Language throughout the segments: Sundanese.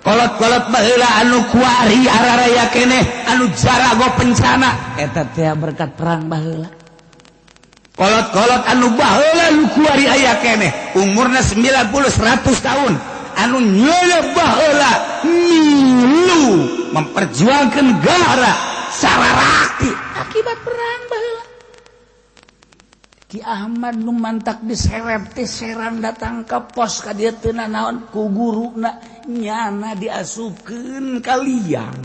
Kolot-kolot baheula anu kuari araraya keneh anu jarago pencana eta teh berkat perang baheula. Kolot-kolot anu baheula nu kuari aya keneh umurna 90 100 tahun anu nyeuleuh baheula milu memperjuangkan negara sararaki akibat perang baheula. Ki Ahmad nu mantak diserep teh Serang datang ke pos ka dieu teu nanaon ku guruna nyana diasupkeun ka liang.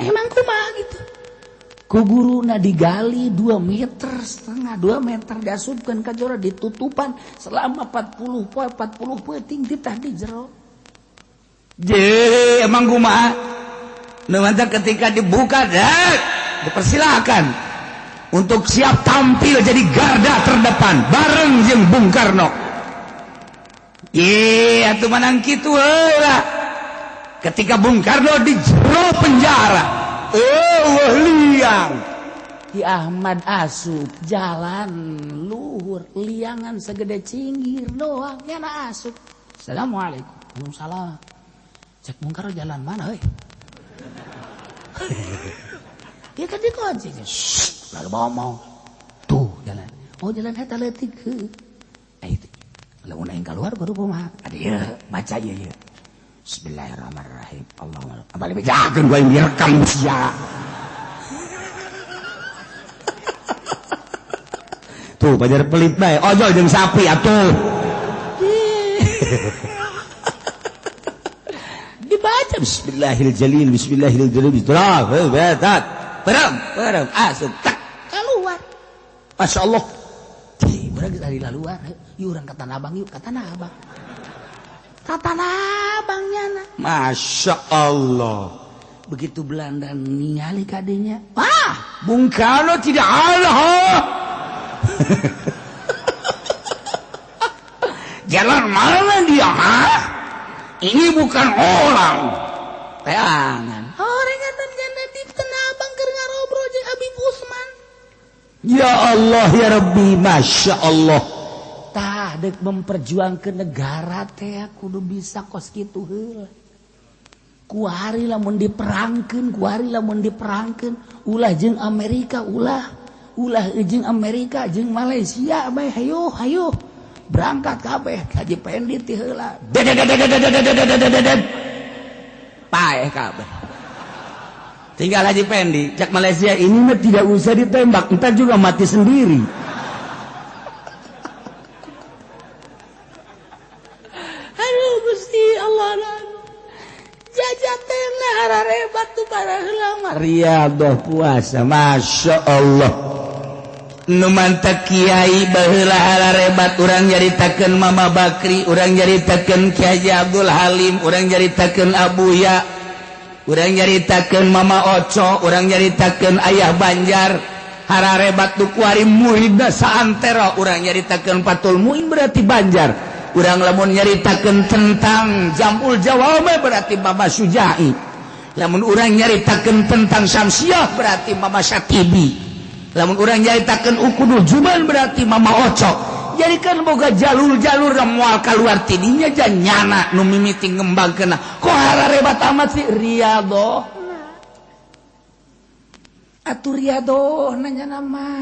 Emang kumaha gitu? Ku guruna digali 2 meter setengah 2 meter diasupkeun ka jero ditutupan selama 40 poe 40 peuting ditah di jero. Je emang kumaha? Nu mantak ketika dibuka dak dipersilakan untuk siap tampil jadi garda terdepan bareng jeung Bung Karno. Ye atuh manang kitu heula. Ketika Bung Karno di jero penjara, eueuh liang. Ki Ahmad asup jalan luhur liangan segede cinggir doang nyana asup. Assalamualaikum. Waalaikumsalam. Cek Bung Karno jalan mana heuy? Dia kan dikunci. Lalu ngomong tuh jalan. Oh jalan eta leutik heuh. Itu. Lamun aing keluar kudu kumaha? Ada ieu baca ieu ieu. Bismillahirrahmanirrahim. Allahumma abali bejakeun gua direkam sia. Tuh pajar pelit bae. Ojol jeung sapi atuh. Dibaca bismillahirrahmanirrahim. Bismillahirrahmanirrahim. Bismillahirrahmanirrahim. Perang, perang, asup, tak keluar. Masya Allah. Urang dari luar, yuk urang ke Tanah Abang, yuk ke Tanah Abang. Ke Tanah Abangnya nah. Masya Allah. Begitu Belanda ningali kadenya, wah, Bung Karno tidak ada. Jalan mana dia? Ha? Ini bukan orang. Teangan. Ya Allah ya Rabbi, Masya Allah. Tah dek memperjuangkan negara teh kudu bisa kos kitu heula. Kuari lamun diperangkeun, kuari lamun diperangkeun, ulah jeung Amerika, ulah ulah jeung Amerika jeung Malaysia bae hayo hayo. Berangkat kabeh Haji Pendi ti heula. Paeh kabeh. Tinggal Haji Pendi, cak Malaysia ini mah tidak usah ditembak, entar juga mati sendiri. Aduh Gusti Allah. Jajatena hararebat tuh para heula mah. Riyadhah puasa, Masya Allah. Nu mantak kiai baheula hararebat urang nyaritakeun Mama Bakri, urang nyaritakeun Kiai Abdul Halim, urang nyaritakeun Abuya, urang nyaritakeun Mama Oco, urang nyaritakeun Ayah Banjar, hararebat nu kuari muridna saantero, urang nyaritakeun Fathul Muin berarti Banjar, urang lamun nyaritakeun tentang Jamul Jawame berarti Mama Sujai, lamun urang nyaritakeun tentang Syamsiah berarti Mama Syatibi, lamun urang nyaritakeun Ukudul Juban berarti Mama Oco. Jadi kan boga jalur-jalur moal keluar tidinya janyana nu mimiti ngembangkeun. Kok hararebat amat sih riyadhah. Atuh riyadhah nanya nama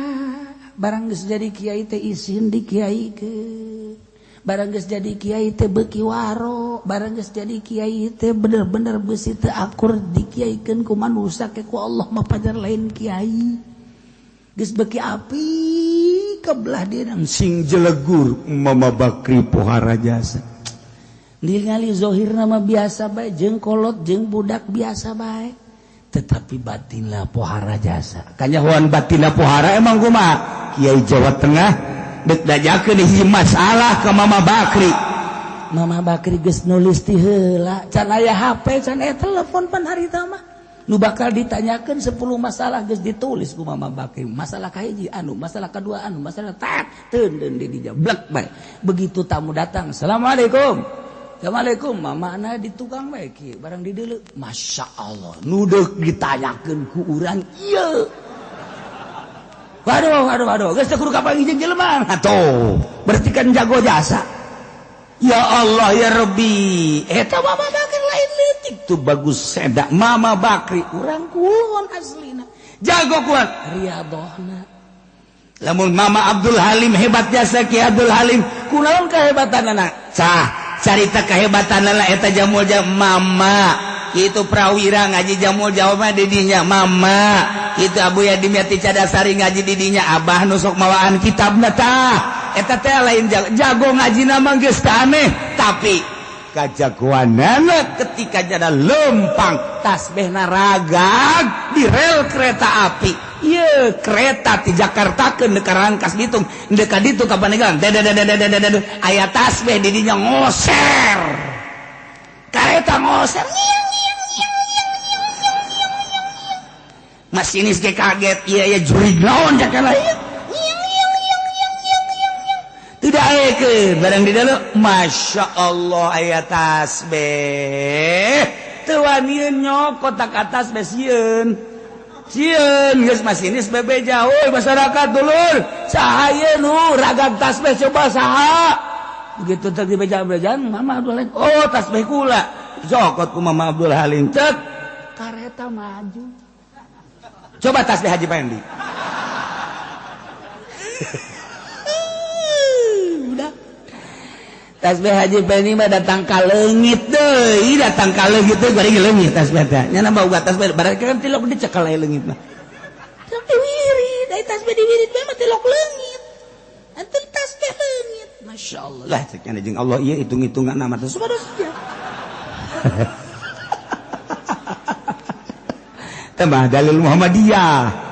barang geus jadi kiai teh isin di kiaikeun. Barang geus jadi kiai teh beuki waro, barang geus jadi kiai teh bener-bener beusi teu akur dikiaikeun ku manusia ke ku Allah mah pajar lain kiai. Geus beuki api kebelah dia sing jelegur Mama Bakri pohara jasa. Ningali zohir nama biasa bae jeung kolot jeung budak biasa bae, tetapi batinlah pohara jasa. Kanyahoan batinlah pohara emang kumaha? Kiai Jawa Tengah dek dajakeun hiji masalah ka Mama Bakri. Mama Bakri geus nulis ti heula, can aya HP, can aya telepon pan harita mah. Nu bakal ditanyakan 10 masalah geus ditulis ku Mama Bakri. Masalah kahiji anu, masalah kedua anu, masalah tak teundeun di dinya blek bae. Begitu tamu datang, "Assalamualaikum." "Assalamualaikum." Mamana di tukang bae kieu, barang di deuleu. Masya Allah, nu deuk ditanyakeun ku urang ieu. Waduh, waduh, waduh, geus teu kudu kapanggih jeung jelema. Atuh, berarti kan jago jasa. Ya Allah ya Rabbi, eta Mama Bakri lain Itu bagus sedak Mama Bakri urang kulon aslina jago kuat riyadhona. Lamun Mama Abdul Halim hebat jasa Ki Abdul Halim kunaon kehebatanana cah carita kehebatanana eta jamul jam mama itu prawira ngaji jamul jawab didinya mama itu Abu Yadimyati Cadasari ngaji didinya abah nusok mawaan kitabna tah eta teh lain jago ngaji nama geus aneh tapi kajagoanana ketika jada lempang tasbihna ragag di rel kereta api ieu kereta ti Jakarta ke Rangkas Bitung deuk ka ditu ka Pandeglang aya tasbih di dinya ngoser kareta ngoser masinis ge kaget ieu aya jurig naon cak lain tidak ayekeun barang di dalam Masya Allah aya tasbih teu wanieun nyokot ka atas beh sieun sieun geus masinis bebeja euy masyarakat dulur saha ieu nu ragag tasbih coba saha begitu teh dibeja-bejaan Mama Abdul Halim oh tasbih kula jokot ku Mama Abdul Halim cek kareta maju coba tasbih Haji Pendi. Udah. Tasbih Haji Pendi mah datang ka leungit deui, datang ka leungit deui bari leungit tasbih teh. Nya nambah uga tasbih barang kan tilok dicekal aya leungit mah. Tilok diwirid, ai tasbih diwirid mah tilok leungit. Antum tasbih leungit. Masya Allah. Lah cek nya jeung Allah ieu hitung-hitungan mah teh subhanallah. Tambah dalil Muhammadiyah.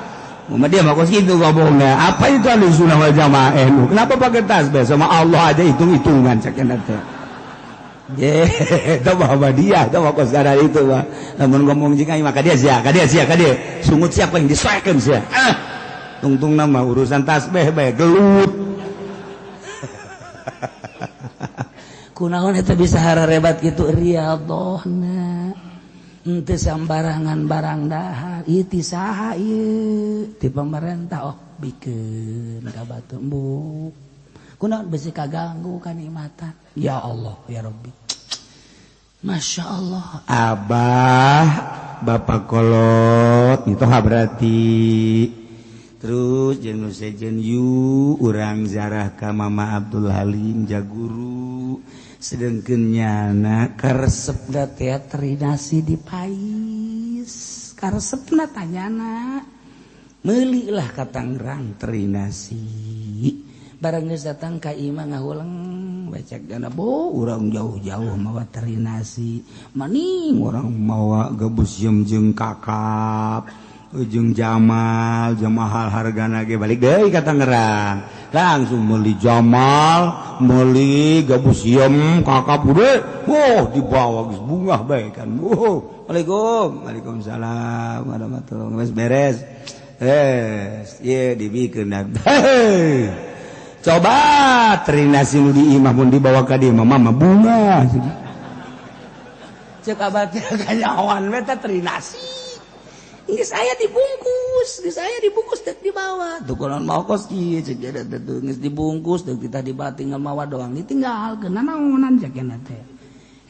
Muhammadiyah mah kos kitu ngomongna. Apa itu Ahlussunnah wal Jamaah? Kenapa pakai tasbih? Sama Allah aja hitung-hitungan cek teh. Ye, itu Muhammadiyah, itu mah kos itu mah. Lamun ngomong jeung aing mah ka dia sia, ka dia sia, ka dia. Sungut siapa yang disoekeun sia. Ah. Tungtung nama urusan tasbih bae gelut. Kunaon eta bisa hararebat kitu riyadhona. Ente sambarangan barang dahar ieu ti saha ieu ti pemerintah oh bikeun ka batu embuk kunaon besi kaganggu kanikmatan ya Allah ya Rabbi Masya Allah abah bapak kolot itu berarti terus jeung nu sejen yu urang zarah ka Mama Abdul Halim jaguru sedengkeun nyana karesepna teh terinasi di pais karesepna tanyana meulilah ka Tangerang terinasi barang geus datang ka imah ngahuleng becek dana bo urang jauh-jauh mawa terinasi maning urang mawa gabus jeung kakap ujung Jamal Jamahal hargana ge balik deui ka Tangerang langsung meuli Jamal meuli gabus siem kakap udah wah dibawa geus bungah bae kan wuh Waalaikum waalaikumsalam warahmatullahi wabarakatuh beres ye dibikeun coba terinasi nu di imah mun dibawa ka dieu mah bunga cek abah teh kanyahoan we teh terinasi geus aya dibungkus, geus aya dibungkus deuk dibawa. Tuh kunaon mawa kos ieu cek jadi teh geus dibungkus deuk kita dibawa tinggal mawa doang ditinggal keuna naonan cek teh.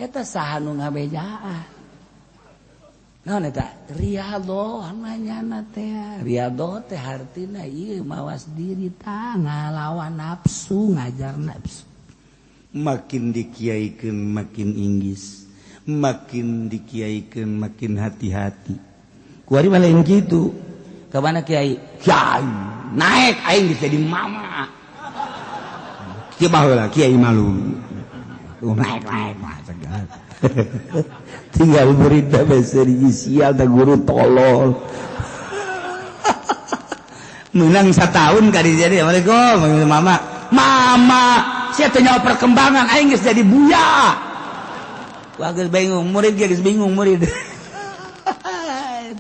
Eta saha nu ngabejaan. Naon eta? Riyadhah nanyana teh. Riyadhah teh hartina ieu mawas diri tah ngalawan nafsu, ngajar nafsu. Makin dikiaikeun makin inggis, makin dikiaikeun makin hati-hati. Kuari mah lain kitu. Ka mana kiai? Kiai naik aing geus jadi mama. Kieu baheula kiai malu. Tuh naik-naik mah segala. Tinggal murid bae seri sial da guru tolol. Menang setahun kali jadi Assalamualaikum mama. Mama, sia teh nyawa perkembangan aing geus jadi buya. Wah geus bingung murid geus bingung murid.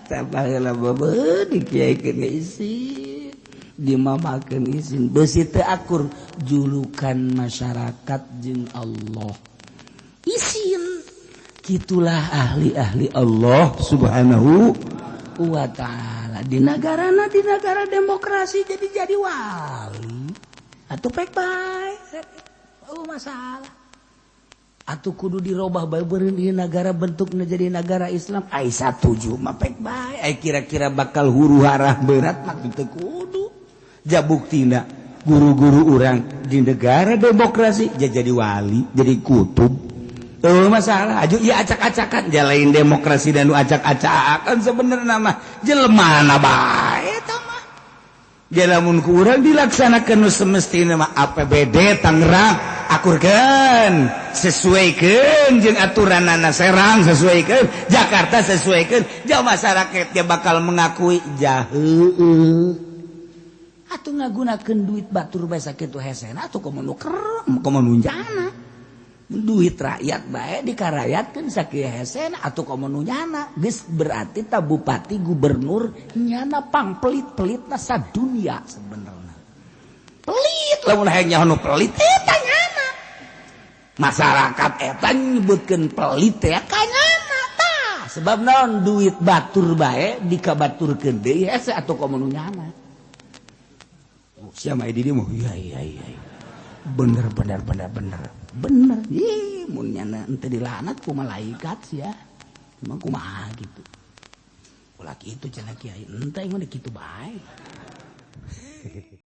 Baheula beubeut dikiaikeun isin dimamakeun isin beusi teu akur julukan masyarakat jeung Allah isin kitulah ahli-ahli Allah subhanahu wa ta'ala di nagarana di negara demokrasi jadi wali atuh pek bae oh masalah Atuh kudu dirobah bae beureun ieu nagara bentukna jadi nagara Islam. Ai satuju mah pek bae. Ai kira-kira bakal huru hara berat mah teu kudu. Ja buktina guru-guru urang di negara demokrasi jadi wali, jadi kutub. Oh masalah, aju ieu acak-acakan jalain demokrasi dan nu acak-acakan sebenarnya mah jelema bae eta mah. Lamun ku urang dilaksanakeun nu semestina mah APBD Tangerang akurkeun, sesuaikeun jeung aturanana Serang sesuaikeun, Jakarta sesuaikeun, jauh masyarakat dia bakal mengakui jaheueuh. Atuh ngagunakeun duit batur bae sakitu hesena atuh komo nu kerem, komo nu nyana. Duit rakyat bae dikarayatkeun sakieu hesena atuh komo nu nyana. Geus berarti ta bupati gubernur nyana pangpelit-pelitna sadunia sebenarna. Pelit lamun hayang nyaho nu pelit eta nyana. Masyarakat eta nyebutkeun pelit teh ka nyana tah. Sebab naon duit batur bae dikabaturkeun deui hese atuh komo nu nyana. Oh, sia mah di dieu mah iya iya iya. Bener bener bener bener. Bener. Ih, mun nyana henteu dilaknat ku malaikat sia. Emang kumaha gitu. Ulah kitu cenah kiai, henteu mah kitu bae.